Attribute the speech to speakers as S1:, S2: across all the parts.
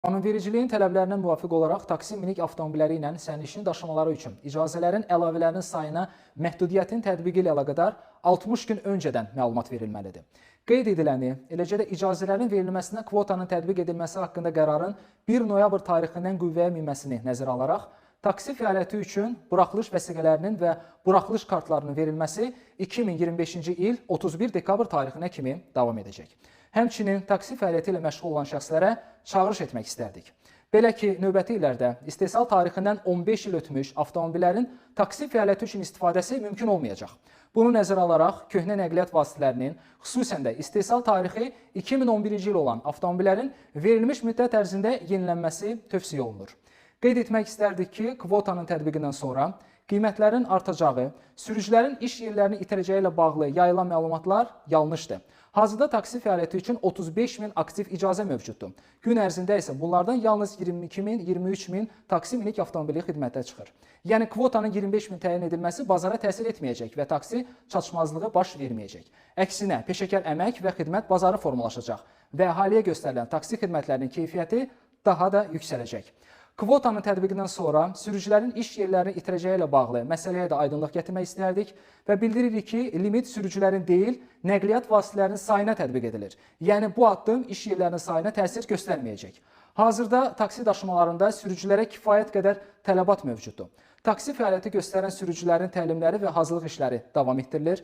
S1: Qanunvericiliyin tələblərinə müvafiq olaraq taksi minik avtomobilləri ilə sərnişin daşımaları üçün icazələrin əlavələrinin sayına məhdudiyyətin tətbiqi ilə əlaqədar 60 gün öncədən məlumat verilməlidir. Qeyd ediləni, eləcə də icazələrin verilməsinə kvotanın tətbiq edilməsi haqqında qərarın 1 noyabr tarixindən qüvvəyə minməsini nəzərə alaraq, taksi fəaliyyəti üçün buraxılış vəsiqələrinin və buraxılış kartlarının verilməsi 2025-ci il 31 dekabr tarixinə kimi davam edəcək. Həmçinin taksi fəaliyyəti ilə məşğul olan şəxslərə çağırış etmək istərdik. Belə ki, növbəti illərdə istehsal tarixindən 15 il ötmüş avtomobillərin taksi fəaliyyəti üçün istifadəsi mümkün olmayacaq. Bunu nəzərə alaraq köhnə nəqliyyat vasitələrinin, xüsusən də istehsal tarixi 2011-ci il olan avtomobillərin verilmiş müddət ərzində yenilənməsi tövsiyə olunur. Qeyd etmək istərdik ki, kvotanın tətbiqindən sonra qiymətlərin artacağı, sürücülərin iş yerlərini itirəcəyi ilə bağlı yayılan məlumatlar yanlışdır. Hazırda taksi fəaliyyəti üçün 35 min aktiv icazə mövcuddur. Gün ərzində isə bunlardan yalnız 22 min, 23 min taksi minik avtomobili xidmətə çıxır. Yəni kvotanın 25 min təyin edilməsi bazara təsir etməyəcək və taksi çatışmazlığı baş verməyəcək. Əksinə, peşəkar əmək və xidmət bazarı formalaşacaq və əhaliyə göstərilən taksi xidmətlərinin keyfiyyəti daha da yüksələcək. Kvotanın tətbiqindən sonra sürücülərin iş yerlərini itirəcəyi ilə bağlı məsələyə də aydınlıq gətirmək istərdik və bildiririk ki, limit sürücülərin deyil, nəqliyyat vasitələrinin sayına tətbiq edilir. Yəni bu addım iş yerlərinin sayına təsir göstərməyəcək. Hazırda taksi daşımalarında sürücülərə kifayət qədər tələbat mövcuddur. Taksi fəaliyyəti göstərən sürücülərin təlimləri və hazırlıq işləri davam etdirilir.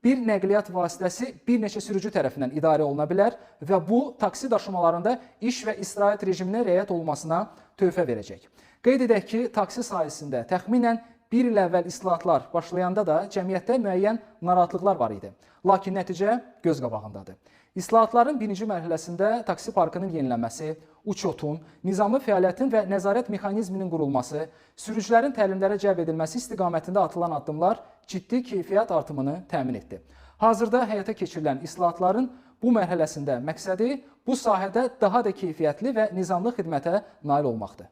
S1: Bir nəqliyyat vasitəsi bir neçə sürücü tərəfindən idarə oluna bilər və bu taksi daşımalarında iş və istirahət rejiminə riayət olunmasına töhfə verəcək. Qeyd edək ki, taksi sahəsində təxminən bir il əvvəl islahatlar başlayanda da cəmiyyətdə müəyyən narahatlıqlar var idi. Lakin nəticə göz qabağındadır. İslahatların birinci mərhələsində taksi parkının yenilənməsi, uçotun, nizamlı fəaliyyətin və nəzarət mexanizminin qurulması, sürücülərin təlimlərə cəlb edilməsi istiqamətində atılan addımlar ciddi keyfiyyət artımını təmin etdi. Hazırda həyata keçirilən islahatların bu mərhələsində məqsədi bu sahədə daha da keyfiyyətli və nizamlı xidmətə nail olmaqdır.